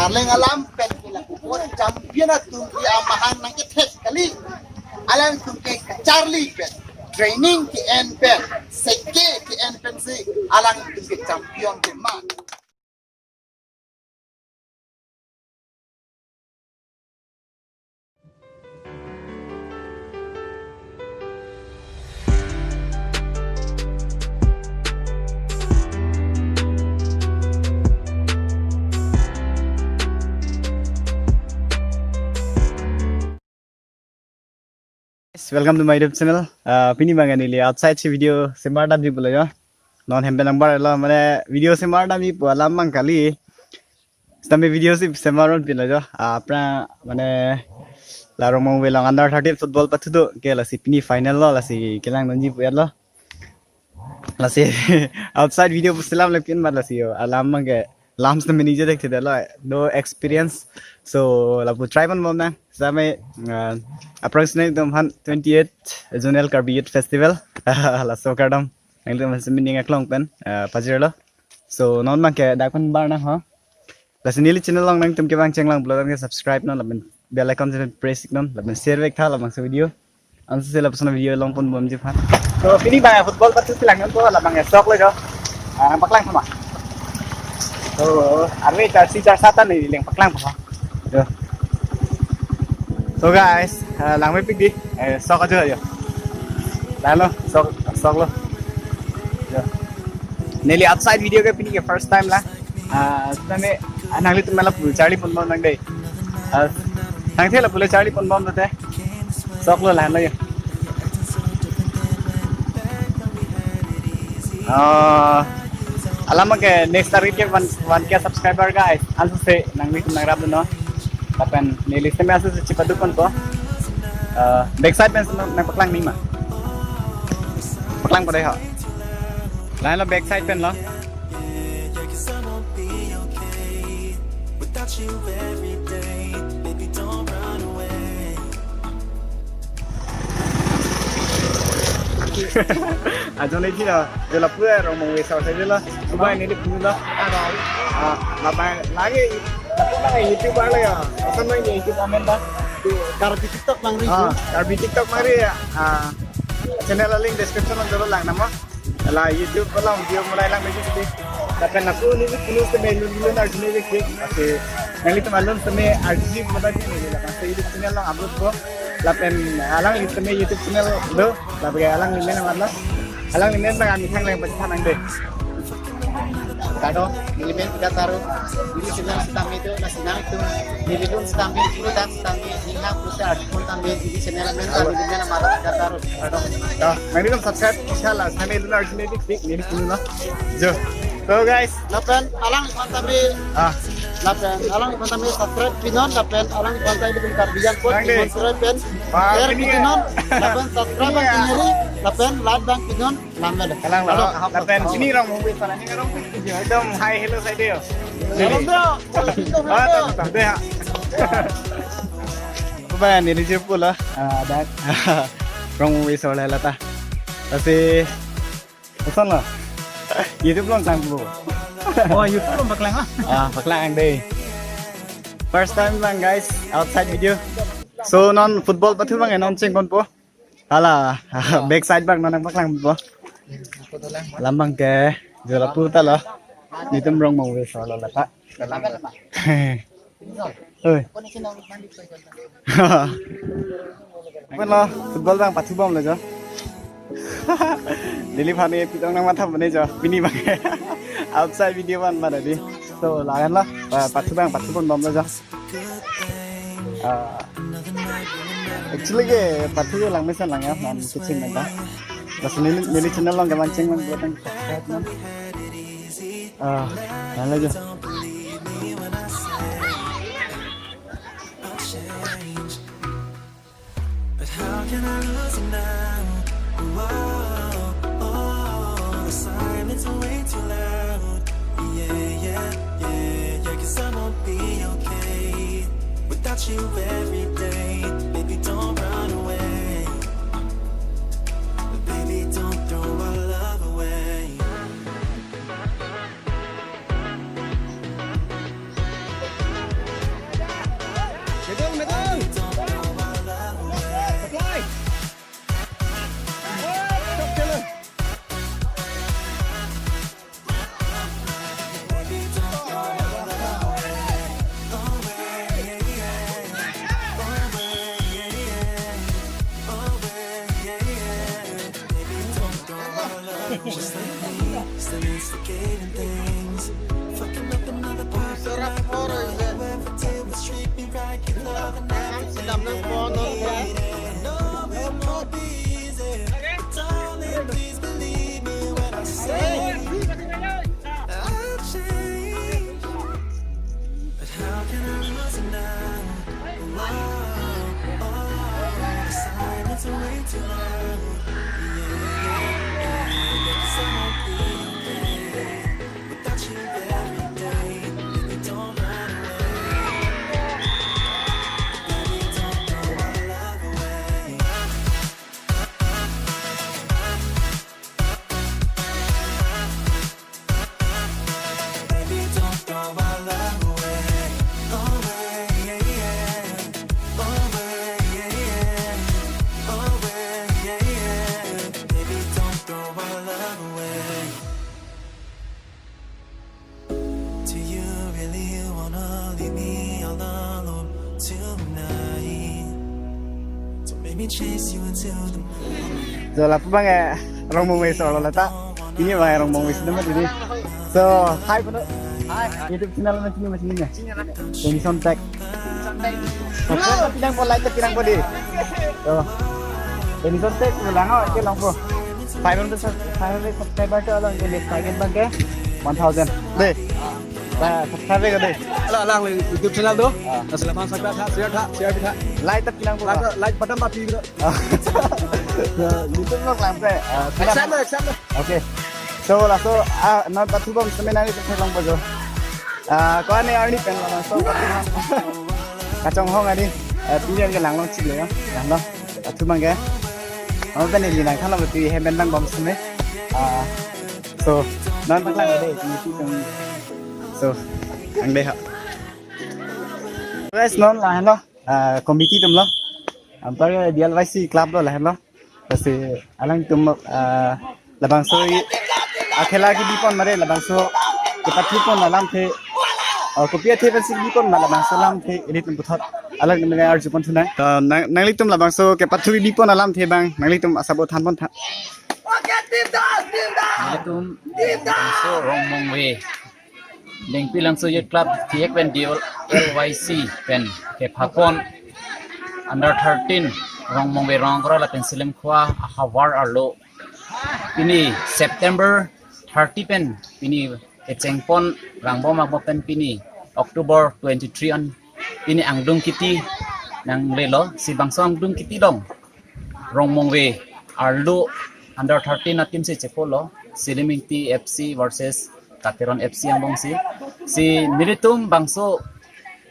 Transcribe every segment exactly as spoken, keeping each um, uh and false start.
Arleng alam pen ke lapu champion atum ke amahang nangkethek kali. Alangtum ke kacharli pen, training ke-en pen, seke ke-en pensi alangtum ke champion ke ma. Guys, welcome to my YouTube channel. Uh, pini abang neli outside si video semar damji pulo jo. Non hem pen nangbar lo, mane video semar damji pu alam abang kali. Sitame video si semar-un pinlo jo. Ah, aphrang mane la Rongmongve along under thirteen football pathu do ke, lasi pini final lo, lasi kelang nonji pu lo. Lasi outside video pusi lam le pin mat, lasi jo alam abang ke lam sitame ningje thekthedetlo, no experience. So lapu try ponbom nang. Sitame, ah, aphrang sine tum han twenty-eight Zonal Karbi Youth Festival. Laso kardom nanglitum sitame ning aklong pen, ah, pajirlo. So non abang ke dak pen bar nang ho. Lasi neli channel along nangtum kevang chenglang pulo tangte subscribe non, lapen bell icon si press non, lapen share vek tha labangso video. Ansi lapuson video long ponbomji aphan. So pini abang football pathu si langdunpo, labang sok lo jo. Ah, nangpaklang tha ma. So arve charsi charsat ta neli nangpaklang tha ma. Jo. So guys, ah, langmepik dei. Eh, sok ajo jo. Lalo, sok, sok lo. Jo. Neli outside video ke pini ke first time la. Ah, sitame, ah, nanglitum lapu charli ponbom nang dei. Ah, nangthe lapu charli ponbom tangte. Sok lo, lahenlo jo. Ah, alam abang ke next target ke one, one K subscriber guys. Ansi se nanglitum nangrapdun non. Lapen neli sitame ansi se chepadu ponpo. Ah, backside pen nang, nangpaklang nang ma. Paklangpo dei ho. Lahenlo backside pen lo. Ajo neli thilo, jo lapu Rongmongve asor si lo. Dubai neli phunlo. Ah, lapu lagi, lapu lagi YouTuber lo ya. Asan lo ini YouTube amen ta. Karbi TikTok mangri. Ah, Karbi TikTok mangri ya. Ah, channel link description along dolo, lang nang ma. La YouTube along video mulai lang beji sih. Lapen aku neli phunu sitame lun lun arjune beji. Oke. Nanglitum alun sitame arju pu ta neli lapen se YouTube channel along upload po. Lapen alangli sitame YouTube channel do. Lapen alangli amen amat lo. Alangli amen abang kami thangleng pachethan nang dei. Kado, neli amen Pita Taro. Neli channel sitame do, lasi nangtum neli lun sitame, neli dak sitame, neli hang pusi arju pon tame, neli channel amen ta, neli amen amat Pita Taro. Kado. Dah, nanglitum subscribe, inshallah, sitame lun arjune tik tik, neli phunu lo. Jo. So guys, lapen alangliphan tame, ah, lapen alangliphan tame subscribe pinon, lapen alangliphan ta ilitum Karbi Anglong pon, nang dei, subscribe pen, ah, share pini pinon, lapen subscribe abang, iya, pineri, lapen like abang pinon, lam melo. Kalang lo. Halo. Lapen pini Rongmongve asor, ini Rongmongve. Ekdom hi hello saide jo. Halo, bro. Ah, tak, tak, dei ha. Bye, neli je pulo. Ah, dak. Rongmongve asor lata. Lasi, koson lo? YouTube along tang pulo. Oh, YouTube along paklang ah. Ah, paklang dei. First time abang guys, outside video. So non football pathu abang non chengponpo. Hala, backside abang non nangpaklang po. Lam abang ke, jo lapu ta lo. Nelitum Rongmongve asor lo lata. Oi. Pen lo, football abang pathubomlo jo. Neliphan ne pitong nangmatha bone jo. Pini abang. Outside video abang mana di. So, lahenlo, pa-, pathu abang, pathu ponbomlo jo. Ah, actually ke pathu ke langmesen lang ya, non kecheng pen ta. Lasi neli, neli channel along kevang cheng abang buat nang subscribe non. Ah, lahenlo jo. But how can I lose it now? Whoa, oh, the silence is way too loud. Yeah, yeah, yeah, yeah, 'cause I won't be okay without you every day. Baby, don't run away. Baby, don't throw our love away. Just like me, still instigating things. Fucking up another part of my life. Whoever did was treat me right, give love and everything. I know it won't be easy. Darling, please believe me when I say I've changed. But how can I lose you now? Oh, oh, the silence are way too loud. Yeah, yeah, yeah. Guess I won't be okay without you every day. Baby, don't run away. Baby, don't throw our love away. Baby, don't throw our love away. Away, yeah, yeah. Away, yeah, yeah. Away, yeah, yeah. Baby, don't throw our love away. Do you really wanna leave me all alone tonight? So maybe chase you into the moon. So lapu abang eh Rongmongve so lo lata. Pini abang eh Rongmongve si nama pini. So hi puno. Hi. YouTube channel ma chini ma chini ne. Tenison Tech. Subscribe ta pinangpo, like ta pinangpo dei. So Tenison Tech lang ho ke longpo. Five hundred sub- five hundred subscriber ta along ke next target abang ke one thousand. Dei. Ba subscribe ko dei. Ala alang YouTube channel do. Ah. Laso laphan subscribe tha, share tha, share tha. Like ta pinangpo. Like, like button ta pi. YouTube vlog lang pe. Ah, pinang. Action lo, action lo. Okay. So laso ah non pathu bom semen ani ta longpo jo. Ah, ko ani arni pen labangso kachonghong ani, eh, pini ke lang longchik lo ya. Lang lo. Pathu abang ke. Amo pen ili nangthan lo tu hem pen bang bom semen. Ah, so non pathu lang dei, ini tu kan. So ang dei ha. Guys, non lahenlo, ah, committee atum lo. Anparke D L Y C club lo lahenlo. Lasi alangtum, ah, labangso i akhela kebi pon mare labangso kepathu pon alamthe, ah, kopi athe pensi kebi pon ma labangso alamthe ilitum puthot alangtum arju pon thunang. Ah, nang- nanglitum labangso kepathu kebi pon alamthe abang nanglitum asap than pon tha. Nelitum labangso Rongmongve Dengpi Langso Youth Club, T X pen D L Y C pen kepha pon under thirteen Rongmongve Rongkra lapen Selim Khua ahavar arlo. Pini September thirty pen pini kecheng pon rangbom abang pen pini October twenty-three an pini angdung kiti nanglelo, si bangso angdung kiti along Rongmongve arlo under thirteen a team si chepolo, Selim Ingti F C versus Kateron F C angbong si. Si nelitum bangso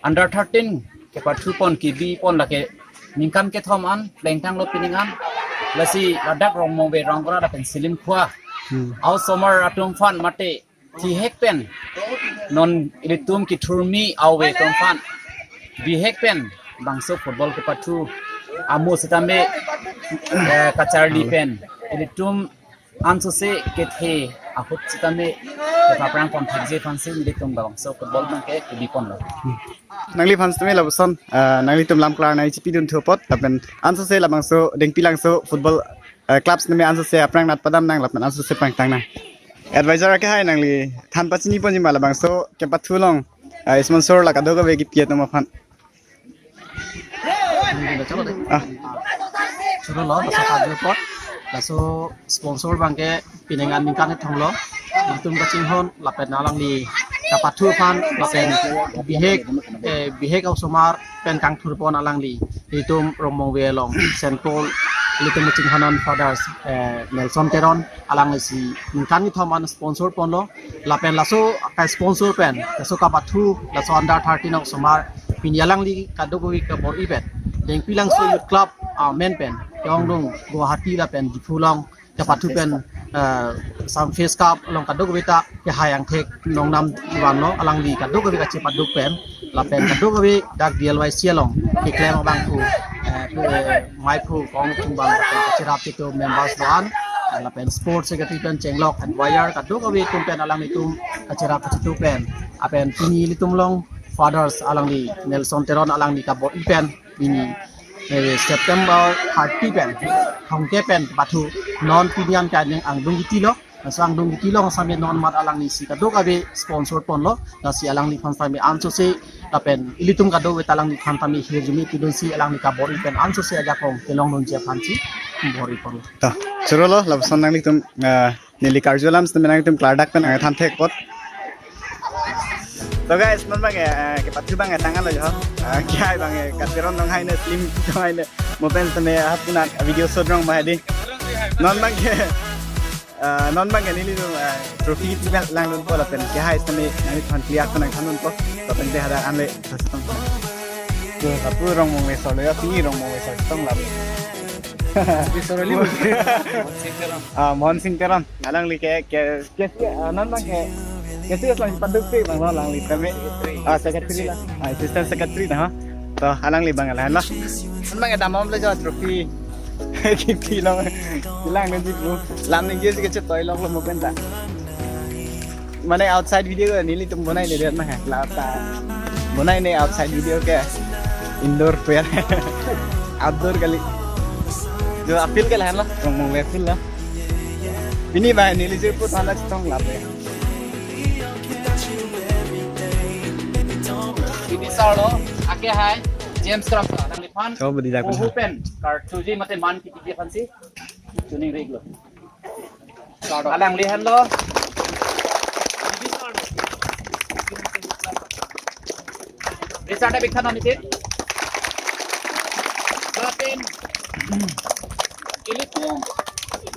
under thirteen kepathu pon kebi pon lake ningkan kethom an plengtanglo pining an. Lasi ladak Rongmongve Rongkra lapen Selim Khua. Hmm. Osomar atum aphan mate thihek pen non ilitum kethurmi ave atum aphan bihek pen bangso football kepathu amo sitame, eh, kacharli pen ilitum ansose kethe ahut sitame kepaprang pon thekji aphansi ilitum bangso football abang ke kebi ponlo. Nangliphan sitame lapuson, eh, nanglitum lam klar nangchipidun thu apot lapen ansose labangso Dengpi Langso football, eh, clubs neme ansose aphrang nat padam nang lapen ansose pangtang nang. Advisor ke hai nangli than pachini ponji ma labangso kepathu along, eh, sponsor la kadokave kepi atum aphan. Ah. Choro lo, laso kadokave apot. Laso sponsor abang ke pining an ningkan kethom lo. Ilitum kachinghon lapen alangli kepathu aphan lapen bihek, eh, bihek osomar pen kangthur pon alangli. Ilitum Rongmongve along Saint Paul ilitum kachinghon an Fathers, eh, Nelson Teron alangli si ningkan kethom an sponsor ponlo. Lapen laso ka sponsor pen, laso kepathu, laso under thirteen osomar pini alangli kadokave kabor-i pen Dengpi Langso Youth Club amen pen ke-ongdung Guwahati lapen Diphu along kepathu pen, eh, Sumfest Cup along kadokave ta kehai angthek nongnam vanlo, alangli kadokave kachepaduk pen lapen kadokave dak D L Y C along keklem abangphu, eh, eh, maiphu kong chumbang lapen kacherap atum members do-an, eh, lapen sports secretary pen chenglok advisor kadokave atum pen alanglitum kacherap kachitu pen lapen pini ilitum along Fathers alangli Nelson Teron alangli kabor-i pen pini, eh, September thirty pen thomkep pen pathu non pini an ke aning angdung kiti lo. Laso angdeng kelong sitame non mat alanglisi kadokave sponsor ponlo, lasi alangliphan sitame ansose lapen ilitum kadokave ta alangliphan sitame hirjume pidunsi alangli kabor-i pen ansose ajakong kelongdunji aphansi bor-i ponlo. To, chorolo, lapuson nanglitum, ah, neli karju alam sitame nanglitum klardak pen nangthan thek apot. So guys, non abang, eh, kepathu abang, eh, tanglo jo. Ah, kehai abang, eh, Kateron Ronghang ne, Slim Ronghang ne. Mo pen sitame hapuna video shoot rong ma hedi. Non abang ke, ah, non abang ke nelitum, ah, trophi tiba langdunpo lapen kehai sitame nangliphan clear ko nangthandunpo. Lapen te hadak anle sitong. To, lapu Rongmong Vessor lo ya, pini Rongmong Vessor sitong lam. Vessor ali. Ah, Mohon Sing Teron. Alangli ke, ke, ke, ah, non abang ke, ke, ke, lang paduk si abang lo alangli sitame. Ah, secretary la. Ah, assistant secretary na, ha. To, alangli abang lahenlo. Non abang ke damlo jo trophy. Kipi long, langdunji pu. Lam ningje si kachetoi longlo mo pen ta. Mane outside video ke nelitum bonai ne det ma ha, la ta. Bonai ne outside video ke indoor pu ya. Outdoor kali. Jo appeal ke lahenlo, Rongmong Vessor lo. Pini abang neli jirpo than la chetong lape. Pini sir lo, akehai, James Kramsa, alangliphan. Chobo di dak. Oho pen, karthuji mate man kiti aphansi, chuning rik lo. Alangli henlo. Richard Abikhan amitin. Lapen ilitum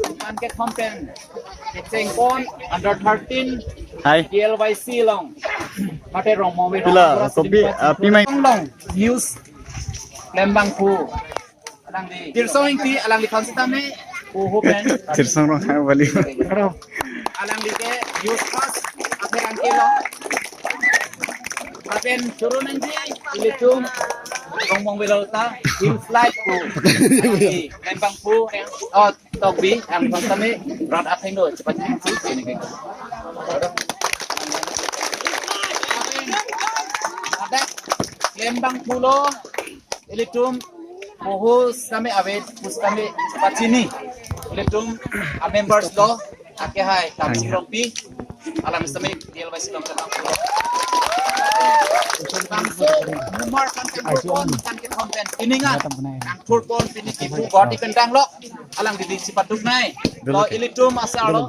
ningkan kethom pen kecheng pon under thirteen. Hai. T L Y C along. Mate Rongmong Vessor. Pila, kopi, ah, pimai. Long news. Klembangphu. Alangli. Tirsong Ingti, alangliphan sitame, oho pen. Tirsong Ronghang bali. Alangli ke youth first, apherang kelong. Lapen choro nangji, ilitum, Rongmong Vessor ta, hill slide pu. Alangli, Klembangphu, oh, Tokbi, alangliphan sitame, rat atheng do, cepat cepat sih, ini kayak. Ada, Klembangphu lo, ilitum, Poho sitame ave, pu sitame pachini. Ilitum a members lo, akehai, Tamsing Rongpi, alam sitame T L Y C along ketang. Bangso, mumar kan kan pon, kan ke content. Piningan, kan turpon, piniki pu body kendang lo, alang didi sipatuk nai. Lo ilitum asal lo.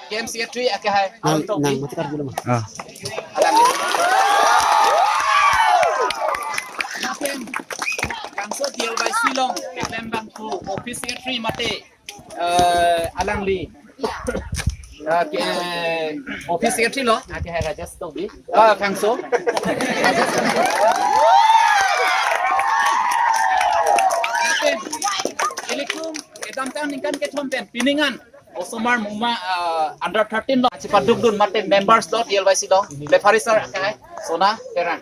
K M secretary akehai, nang, Arun Tokbi. Nang, mati kar dulu, Ma. Ah. Alang didi. Lapen, Kangso T L Y C along, Klembangphu office secretary mate, eh, alangli. Eh, ke, office secretary lo, akehai Rajesh Tokbi. Ah, Kangso. Lapen, ilitum, kedamtang ningkan kethom pen, piningan. Osomar muma, ah, under thirteen lo, chipadukdun mate members lo, T L Y C lo, referee sir, akehai, Sona Terang.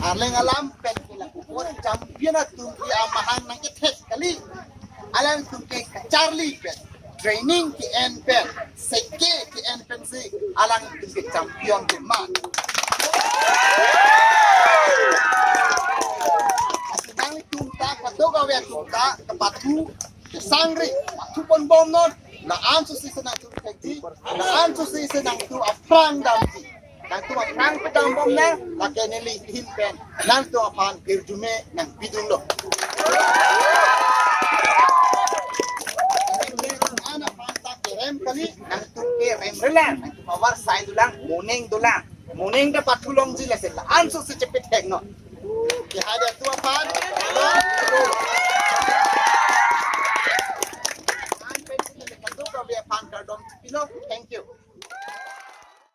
Arleng alam pen kila kupon champion atum ke amahang nangkethek kali. Alangtum ke kacharli pen. Training ke-en pen, seke ke-en pensi, alangtum ke champion ke ma. Lasi nangtum ta, kadokave atum ta, kepathu, kesangri, pathu ponbom non, la-an susi se nangtum kekji, la-an susi se nangtum aphrang damji. Nangtum aphrang pedambom na, lake neli hin pen, nangtum aphan hirjume nangpidunlo. Nang aphan ta kerem kali, nangtum kerem relang, nangtum avar sai dolang, moning dolang. Moning ta pathu longji lasi la-an susi chepethek non. Kehai atum aphan, an pen sini le kadu kabe aphan kardom chipilo, thank